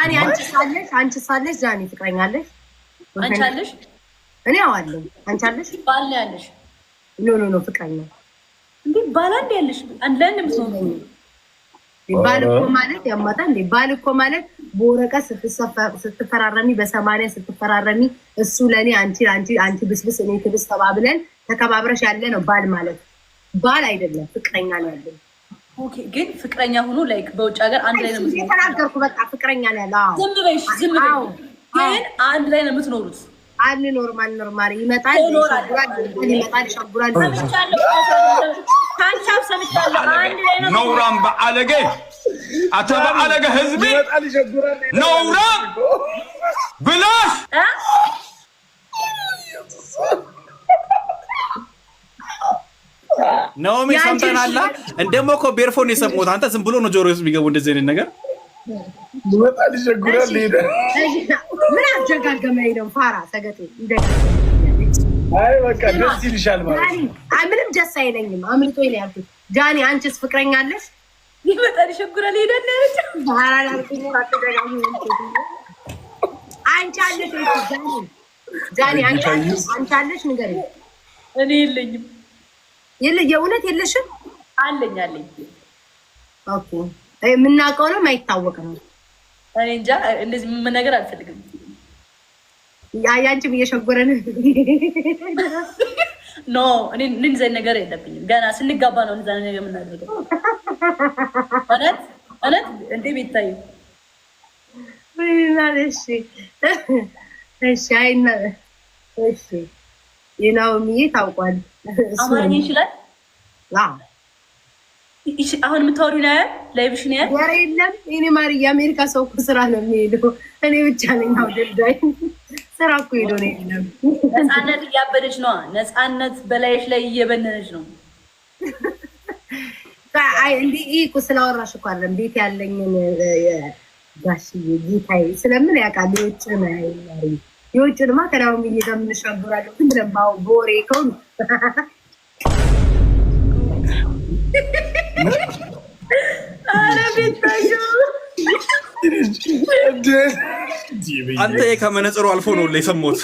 ጃኒ አንቺ ሳለሽ፣ አንቺ ሳለሽ ጃኒ ፍቅረኛ አለሽ? አንቺ አለሽ? እኔ አዋለሁ። አንቺ አለሽ? ባል ነው ያለሽ? No, no, no፣ ፍቅረኛ። እንዴ፣ ባል አንድ ያለሽ? አንድ ላይ እንደምትኖሩ? ባል እኮ ማለት ያማታ እንዴ? ባል እኮ ማለት በወረቀት ስትፈራረሚ፣ በ80 ስትፈራረሚ፣ እሱ ለእኔ አንቺ ብስብስ እኔ ትብስ ተባብለን ተከባብረሽ ያለ ነው ባል ማለት። ባል አይደለም፣ ፍቅረኛ ነው ያለኝ። Okay፣ ግን ፍቅረኛ ሆኖ like በውጭ ሀገር አንድ ላይ ነው የምትኖሩት? የተናገርኩ በቃ ፍቅረኛ ነው ያለው። አዎ። ዝም በይሽ፣ ዝም በይ። አዎ። ግን አንድ ላይ ነው የምትኖሩት? አንኖርም፣ አንኖርም። ማሪ ይመጣል፣ ይሻጉራል፣ ይመጣል፣ ይሻጉራል። ሰምቻለሁ፣ ከአንቺ አፍ ሰምቻለሁ። አንድ ላይ ነው። ነውራም በአለጌ፣ አተ በአለጌ ህዝቢ። ይመጣል፣ ይሸጉራል። ነውራም ብላሽ። እ? ናኦሚ ሰምተናላ። እንደሞ እኮ በ earphone የሰማሁት፣ አንተ ዝም ብሎ ነው ጆሮ ውስጥ የሚገቡ እንደዚህ አይነት ነገር። ይመጣል፣ ይሸጉራል፣ ይሄዳል። ምን አደጋገመኝ ነው ፋራ ሰገጤ። አይ በቃ ደስ ይልሻል ማለት ነው። አይ ምንም ደስ አይለኝም። አምልጦኝ ነው ያልኩት። ጃኒ አንቺስ ፍቅረኛ አለሽ? ይመጣል፣ ይሸጉራል፣ ይሄዳል ነው ያለችው። ኧረ አላልኩኝም። አትደጋግሚ። አንቺ አለሽ ወይ? ጃኒ፣ ጃኒ አንቺ አለሽ? አንቺ አለሽ? ንገሪኝ። እኔ የለኝም። የለ፣ የእውነት የለሽም? አለኝ፣ አለኝ። Okay፣ የምናውቀው ነው የማይታወቅ ነው? እኔ እንጃ፣ እንደዚህ መናገር አልፈልግም። ያንቺም እየሸጎረ ነው። No፣ እኔ እንደዚህ አይነት ነገር የለብኝም። ገና ስንጋባ ነው እንደዛ ነገር የምናደርገው። እውነት እውነት እንዴ ቤታዬ። እሺ እሺ፣ አይ እሺ፣ የናኦሚዬ ታውቋል። አማርኛ ይችላል? አዎ። አሁን የምታወሪው ነው ያያል፣ live ሽን ያያል። ኧረ የለም እኔ ማሪ፣ የአሜሪካ ሰው እኮ ስራ ነው የሚሄደው። እኔ ብቻ ነኝ አውደልዳይ። ስራ እኮ ሄዶ ነው የለም። ነፃነት እያበደች ነዋ። ነፃነት በላይሽ ላይ እየበነነች ነው። አይ እንዲህ ይህ እኮ ስላወራሽ እኮ አይደለም። ቤት ያለኝን ጋሽዬ ጌታዬ ስለምን ያውቃል። የውጭ ነው የውጭንማ ከናኦሚዬ ጋር የምንሻገራለን። ዝም ብለን በወሬ ከሆነ። ኧረ ቤታዬ። አንተ ከመነጽሩ አልፎ ነው የሰማሁት።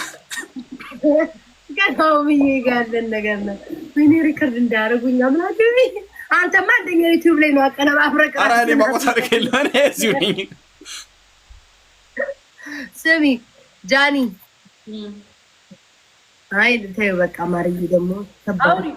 ከናኦሚዬ ጋር ያለን ነገር ነው። ወይኔ record እንዳያደርጉኝ አምላክ። አንተማ አንደኛ ዩቲዩብ ላይ ነው አቀነባብረህ። ኧረ እኔ ማቆ ታሪክ የለም፣ እኔ እዚሁ ነኝ። ስሚ ጃኒ፣ አይ ተይው በቃ ማርዬ ደግሞ ከባድ። አውሪ።